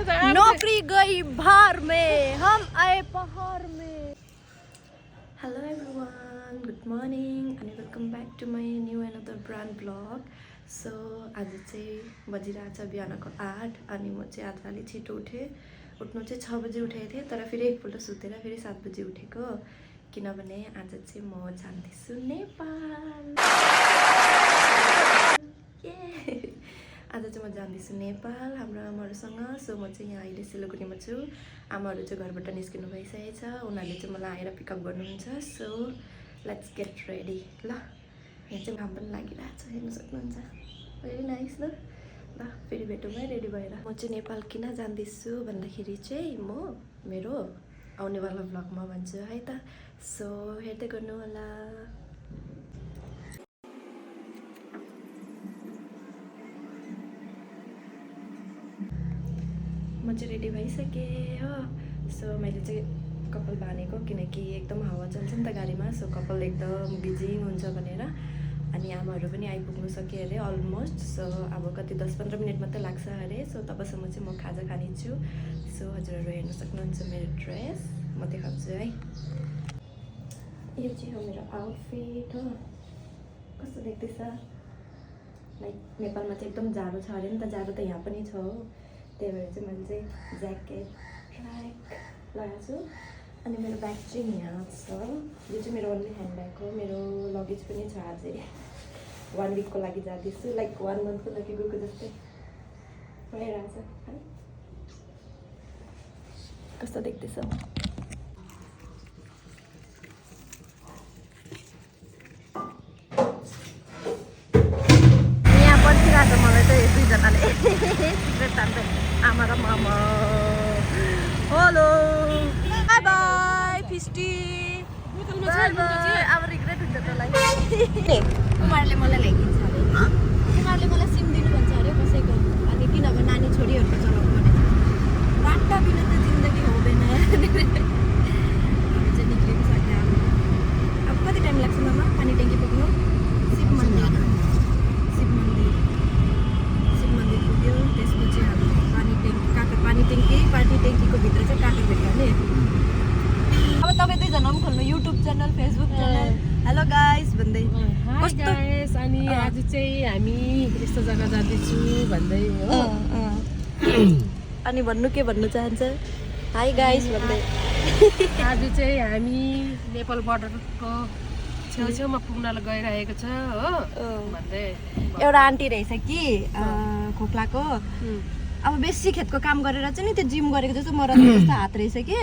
नौकरी गई भार में, हम आए पहाड़ में। हेलो एभ्रिवान, गुड मर्निङ अनि welcome back to my new another brand blog. So आज चाहिँ बजिरहेको छ बिहानको 8 अनि म चाहिँ आज अलि छिटो उठेँ। उठ्नु चाहिँ 6 बजी उठेको थिएँ, तर फेरि एकपल्ट सुतेर फेरि 7 बजी उठेको, किनभने आज चाहिँ म जाँदैछु नेपाल। आज चाहिँ म जाँदैछु नेपाल हाम्रो आमाहरूसँग। सो म चाहिँ यहाँ अहिले सिलगढीमा छु। आमाहरू चाहिँ घरबाट निस्किनु भइसकेको छ, उनीहरूले चाहिँ मलाई आएर पिकअप गर्नुहुन्छ। So let's get ready. ल यहाँ चाहिँ घाम पनि लागिरहेको छ, हेर्नु सक्नुहुन्छ। Very nice. ल फेरि भेटौँ है रेडी भएर। म चाहिँ नेपाल किन जाँदैछु भन्दाखेरि चाहिँ म मेरो आउनेवाला भ्लगमा भन्छु है त। सो हेर्दै गर्नु होला। म चाहिँ रेडी भइसकेँ हो। सो मैले चाहिँ कपाल बाँधेको, किनकि एकदम हावा चल्छ नि त गाडीमा। सो कपाल एकदम बिजिङ हुन्छ भनेर। अनि आमाहरू पनि आइपुग्नु सक्यो अरे अलमोस्ट। सो अब कति 10-15 मिनट मात्रै लाग्छ अरे। सो तबसम्म चाहिँ म खाजा खानेछु। सो हजुरहरू हेर्नु सक्नुहुन्छ मेरो ड्रेस, म देखाउँछु है। यो चाहिँ हो मेरो आउटफिट हो। कस्तो देख्दैछ? लाइक नेपालमा चाहिँ एकदम जाडो छ अरे नि त, जाडो त यहाँ पनि छ हो। त्यही भएर चाहिँ मैले चाहिँ ज्याकेट ट्र्याक लगाएको छु। अनि मेरो ब्याग चाहिँ यहाँ छ। यो चाहिँ मेरो ओन्ली ह्यान्ड ब्याग हो। मेरो लगेज पनि छ। अझै 1 विकको लागि जाँदैछु, लाइक 1 मन्थको लागि गएको जस्तै भइरहेछ है। कस्तो देख्दैछ? यहाँ पर्खिरहेको छ मलाई चाहिँ 2जनाले सिगरेट तान्छ, आमा र मामा। हेलो बाई बाई फिस्टी। अब रिग्रेट हुन्छ तँलाई। उनीहरूले मलाई ल्याइदिन्छ अरे, उनीहरूले मलाई सिम दिनु भन्छ अरे कसैको। अनि किनभने नानी छोरीहरूको चलाउनु पर्ने बाटा बिना त जिन्दगी हुँदैन। चाहिँ निक्लिसक्यो। अब कति टाइम लाग्छ मामा पानी ट्याङ्की पुग्नु? शिव मन्दिर पुग्यो। त्यसपछि अब पानी ट्याङ्कीको भित्र चाहिँ काका भेट्यो भने अब तपाईँ 2जना पनि खोल्नु YouTube channel, Facebook channel. Hello guys भन्दै। कस्तो अनि आज चाहिँ हामी यस्तो जग्गा जाँदैछु भन्दै हो। अनि भन्नु के भन्नु चाहन्छ? हाई गाइस भन्दै। आज चाहिँ हामी नेपाल बोर्डरको छेउछेउमा पुग्न गइरहेको छ हो भन्दै। एउटा आन्टी रहेछ कि खोक्लाको। अब बेसी खेतको काम गरेर चाहिँ नि त्यो जिम गरेको जस्तो मरद जस्तो हात रहेछ कि।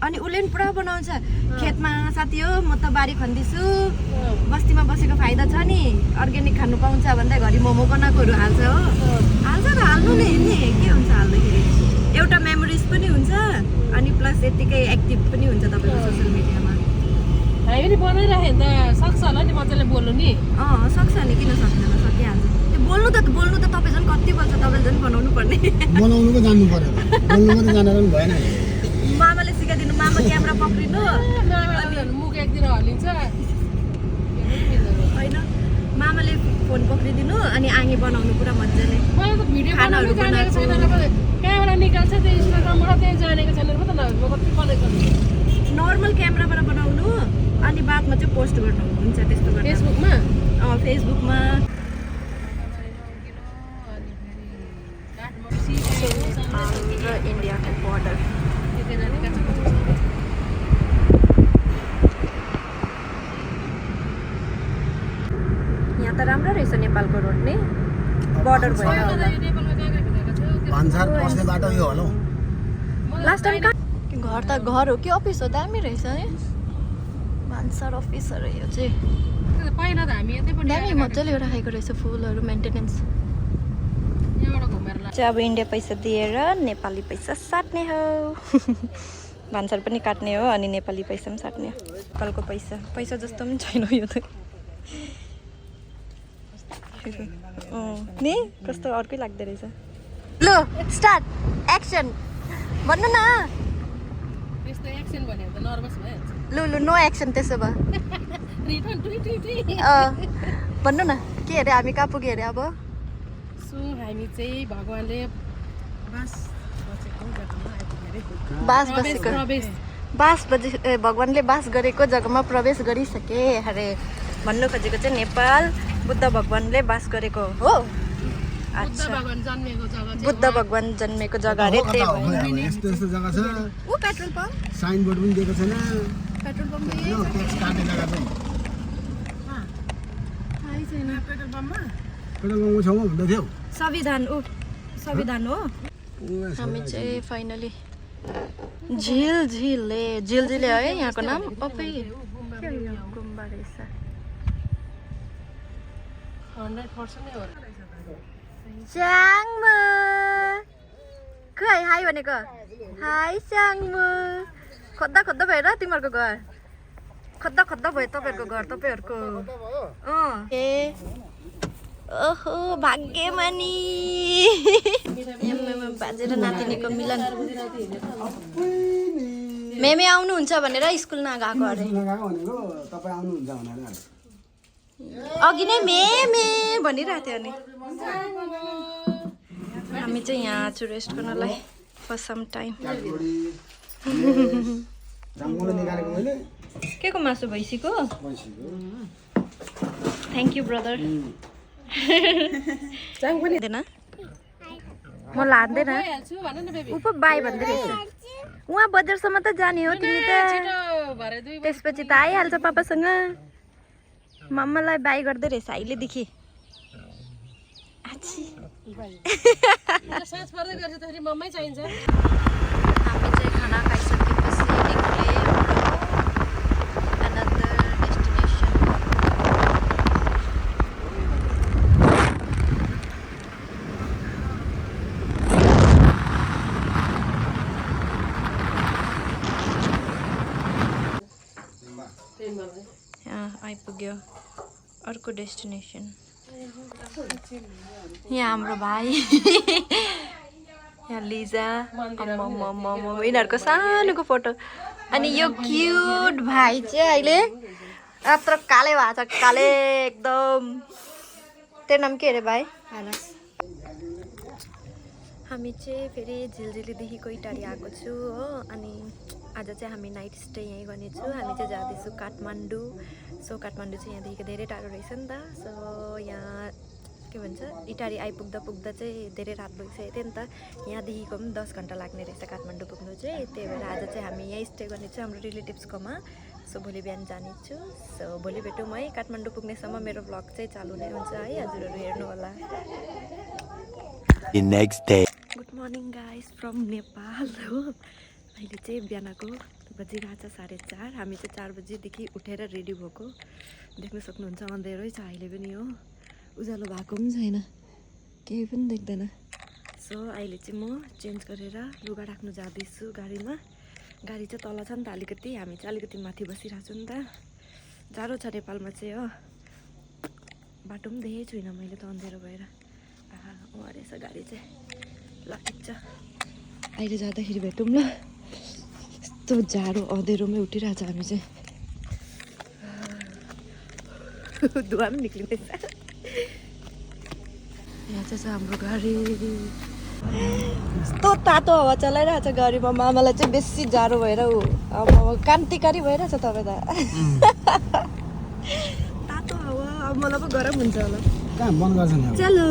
अनि उसले पनि पुरा बनाउँछ खेतमा। साथी हो म त बारी खन्दैछु, बस्तीमा बसेको फाइदा छ नि, अर्ग्यानिक खानु पाउँछ भन्दा घरि मोमो बनाएकोहरू हाल्छ हो। हाल्छ त, हाल्नु नै नि, के हुन्छ हाल्दाखेरि। एउटा मेमोरिज पनि हुन्छ अनि प्लस यत्तिकै एक्टिभ पनि हुन्छ तपाईँको सोसियल मिडियामा। हामी पनि बनाइराख्यो नि त, सक्छ होला नि मजाले बोल्नु नि। सक्छ नि, किन सक्दैन, सकिहाल्छ। त्यो बोल्नु त तपाईँ झन् कति बोल्छ, तपाईँ झन् बनाउनु पर्ने। बनाउनु पो जान्नु पर्यो, बोल्नु मात्रै जानेर पनि भएन। मामाले सिकाइदिनु, मामा क्यामेरा पक्रिनु, मुख एकतिर हल्लिन्छ होइन। मामाले फोन पक्रिदिनु अनि आँगी बनाउनु पुरा मजाले। मलाई त भिडियो खानाहरू जानेको छैन, क्यामेरा निकाल्छ त्यो इन्स्टाग्रामबाट, त्यही जानेको छैन पो त। म कति बनाएको नर्मल क्यामेराबाट बनाउनु अनि बादमा चाहिँ पोस्ट गर्नु हुन्छ। त्यस्तो गर्नु फेसबुकमा। फेसबुकमा। र इन्डियाको बोर्डर यहाँ त राम्रो रहेछ नेपालको रोड नि, बोर्डर भएर होला। भन्सार पस्ने बाटो यो होला। लास्ट टाइम घर त घर हो कि अफिस हो? दामी रहेछ है भान्सार अफिस हो यो चाहिँ। पहिला त हामी यतै पनि दामी मजाले राखेको रहेछ फुलहरू, मेन्टेनेन्स। यहाँबाट घुमेर चाहिँ अब इन्डिया पैसा दिएर नेपाली पैसा साट्ने हो। भान्सार पनि काट्ने हो अनि नेपाली पैसा पनि साट्ने हो। नेपालको पैसा जस्तो पनि छैन यो त नि, कस्तो अर्कै लाग्दो रहेछ। ल स्टार्ट एक्सन भन्नु न। त्यस्तो एक्सन भन्यो त नर्भस भइहाल्छ। लु नो एक्सन त्यसो भए। भन्नु न के अरे, हामी कहाँ पुग्यो अरे अब? सो हामी चाहिँ भगवानले बस बसेको बास बसेको भगवानले बास गरेको जग्गामा प्रवेश गरिसके अरे भन्नु खोजेको चाहिँ नेपाल बुद्ध भगवानले बास गरेको हो। अच्छा बुद्ध भगवान जन्मेको जग्गा अरे त्यही भएर यस्तो यस्तो जग्गा छ ऊ पेट्रोल पम्प साइनबोर्ड पनि दिएको छैन पेट्रोल पम्प यो ट्याक्स काट्ने जग्गा चाहिँ थाहै छैन। पेट्रोल पम्पमा छेउमा हुँदै थियो संविधान हो। हामी चाहिँ फाइनली झिलझिले है यहाँको नाम अफै गुम्बा रहेछ। 100% हो च्याङमु खै हाई भनेको हाई च्याङमु खोज्दा भएर तिमीहरूको घर खोज्दा भयो तपाईँहरूको घर तपाईँहरूको ए ओहो भाग्यमानी बाजे र नातिनीको मिलन। मेमे आउनुहुन्छ भनेर स्कुल नगएको अरे तपाईँ आउनुहुन्छ भनेर अघि नै मे भनिरहेको थियो नि। हामी चाहिँ यहाँ छु रेस्ट गर्नलाई फर सम टाइम। के को मासु भैँसीको? Thank you brother. दिँदैन म लाँदैन ऊ पो बाई भन्दै रहेछ। उहाँ बजारसम्म त जाने हो तिमी त त्यसपछि त आइहाल्छ पापासँग। मम्मालाई बाई गर्दै रहेछ अहिलेदेखि। साँझ पर्दै गर्छ त फेरि मम्मै चाहिन्छ। हामी चाहिँ खाना खाइसकेपछि निक्ले अनदर डेस्टिनेसन। यहाँ आइपुग्यो अर्को डेस्टिनेसन। यहाँ हाम्रो भाइ यहाँ लिजा यिनीहरूको सानोको फोटो। अनि यो क्युट भाइ चाहिँ अहिले यत्रो काले भएको छ काले एकदम। तेरो नाम के अरे भाइ? हामी चाहिँ फेरि झिलझिलीदेखिको इटारी आएको छु हो। अनि आज चाहिँ हामी नाइट स्टे यहीँ गर्नेछौँ। हामी चाहिँ जाँदैछौँ काठमाडौँ। सो काठमाडौँ चाहिँ यहाँदेखिको धेरै टाढो रहेछ नि त। सो यहाँ के भन्छ इटारी आइपुग्दा चाहिँ धेरै रात भइसकेको थियो नि त। यहाँदेखिको पनि 10 घन्टा लाग्ने रहेछ काठमाडौँ पुग्नु चाहिँ। त्यही भएर आज चाहिँ हामी यहीँ स्टे गर्नेछौँ हाम्रो रिलेटिभ्सकोमा। सो भोलि बिहान जानेछु। सो भोलि भेटौँ है। काठमाडौँ पुग्नेसम्म मेरो भ्लग चाहिँ चालु नै हुन्छ है, हजुरहरू हेर्नु होला। Good morning guys from Nepal हो। अहिले चाहिँ बिहानको बजिरहेको छ 4:30। हामी चाहिँ 4 बजीदेखि उठेर रेडी भएको देख्न सक्नुहुन्छ। अँधेरै छ अहिले पनि हो, उज्यालो भएको पनि छैन, केही पनि देख्दैन। सो अहिले चाहिँ म चेन्ज गरेर लुगा राख्नु जाँदैछु गाडीमा। गाडी चाहिँ तल छ नि त अलिकति, हामी चाहिँ अलिकति माथि बसिरहेको छु नि त। जाडो छ नेपालमा चाहिँ हो। बाटो पनि देखेको छुइनँ मैले त अँधेरो भएर। उहाँ रहेछ गाडी चाहिँ। ल ठिक छ अहिले जाँदाखेरि भेटौँ ल। यस्तो जाडो अँधेरोमै उठिरहेछ हामी चाहिँ। धुवा पनि निक्लिँदैछ। यहाँ चाहिँ छ हाम्रो गाडी। यस्तो तातो हावा चलाइरहेछ गाडीमा। मामालाई चाहिँ बेसी जाडो भएर ऊ अब कान्तिकारी भइरहेछ तपाईँ त। तातो हावा अब मलाई पो गरम हुन्छ होला। चलो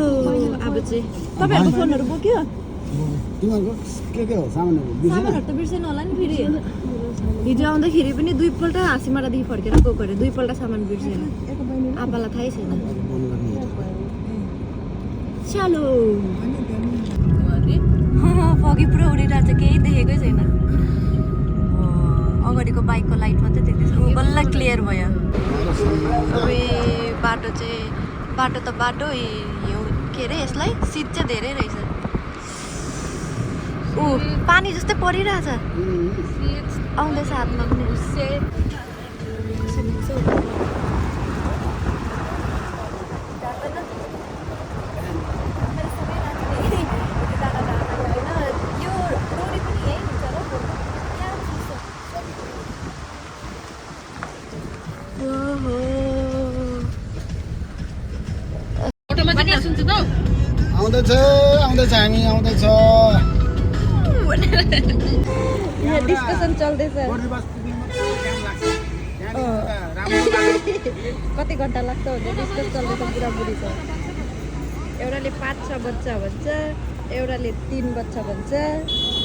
अब चाहिँ तपाईँहरूको फोनहरू बोक्यो? के हो सामानहरू त बिर्सेन होला नि फेरि। हिजो आउँदाखेरि पनि 2 पल्ट हाँसीमारादेखि फर्केर गएको अरे, 2 पल्ट सामान बिर्सेन। आपालाई थाहै छैन। चलो फगी पुरा उडिरहेको छ, केही देखेकै छैन। अगाडिको बाइकको लाइट मात्रै देख्दैछ। बल्ल क्लियर भयो। अब बाटो चाहिँ बाटो त बाटो हिउँ के अरे यसलाई शीत चाहिँ धेरै रहेछ। ऊ पानी जस्तै परिरहेछ आउँदैछ हातमा पनि। आउँदैछ हामी आउँदैछ। भनेर यहाँ डिस्कसन चल्दैछ गोर्दी बस पुग्नुमा टाइम लाग्छ त्यहाँदेखि त राम्रो बाटो कति घन्टा लाग्छ भनेर डिस्कस चल्दैछ बुढाबुढीको एउटाले 5-6 बच्चा भन्छ एउटाले 3 बच्चा भन्छ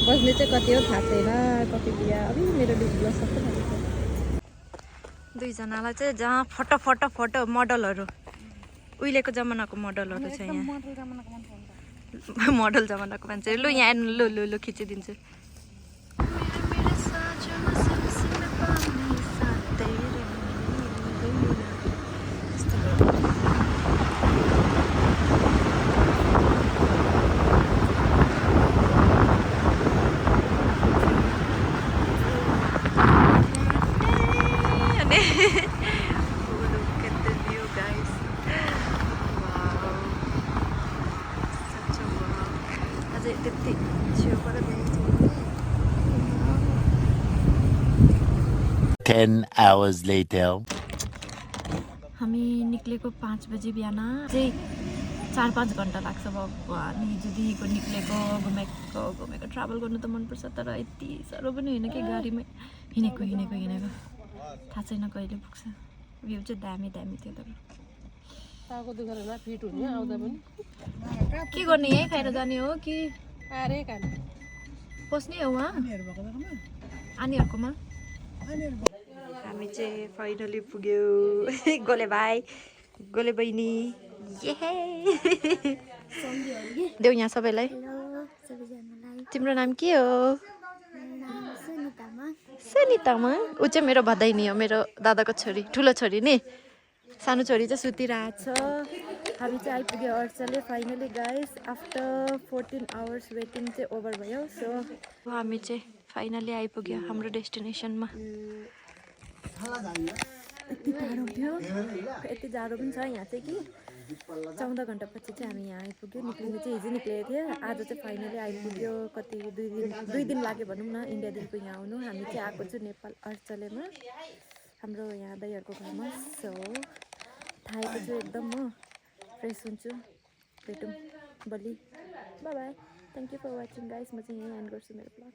बज्ने चाहिँ कति हो थाहा छैन कति बिहा अब मेरो डिस्प्ले सबै थालेछ दुईजनालाई चाहिँ जहाँ फोटो फोटो फोटो मोडलहरू उहिलेको जमानाको मोडलहरू छ यहाँ मोडल जमानाको मान्छे लु यहाँ आउनु लु लु लु खिचिदिन्छु त्यति छेउबाट देखेको 10 hours later. हामी निक्लेको 5 बजी बिहान चाहिँ 4-5 घन्टा लाग्छ भगवान् हिजोदेखिको निक्लेको घुमेको ट्राभल गर्नु त मनपर्छ तर यति साह्रो पनि होइन कि गाडीमै हिँडेको थाहा छैन कहिले पुग्छ भ्यू चाहिँ दामी दामी थियो तर टाउको दुखेर न फिट हुने आउँदा पनि के गर्ने यहीँ खाएर जाने हो कि आरे काम पस्ने हो उहाँ आनीहरूकोमा हामी चाहिँ फाइनली पुग्यो गोले भाइ गोले बहिनी देऊ यहाँ सबैलाई तिम्रो नाम के हो सुनितामा ऊ चाहिँ मेरो भदैनी हो मेरो दादाको छोरी ठुलो छोरी नि सानो छोरी चाहिँ सुतिरहेछ हामी चाहिँ आइपुग्यो अर्चले finally guys after 14 hours waiting चाहिँ ओभर भयो सो हामी चाहिँ फाइनली आइपुग्यो हाम्रो डेस्टिनेसनमा यति टाढो थियो यति जाडो पनि छ यहाँ चाहिँ कि 14 घन्टापछि चाहिँ हामी यहाँ आइपुग्यो निक्लिनु चाहिँ हिजो निक्लेको थियो आज चाहिँ फाइनली आइपुग्यो कति 2 दिन लाग्यो भनौँ न इन्डियादेखिको यहाँ आउनु हामी चाहिँ आएको छु नेपाल अर्चलेमा हाम्रो यहाँ दाइहरूको घरमा सो थाहेको छु एकदम म फ्रेस हुन्छु भेटौँ भोलि bye bye thank you for watching guys म चाहिँ यहीँ एन्ड गर्छु मेरो ब्लग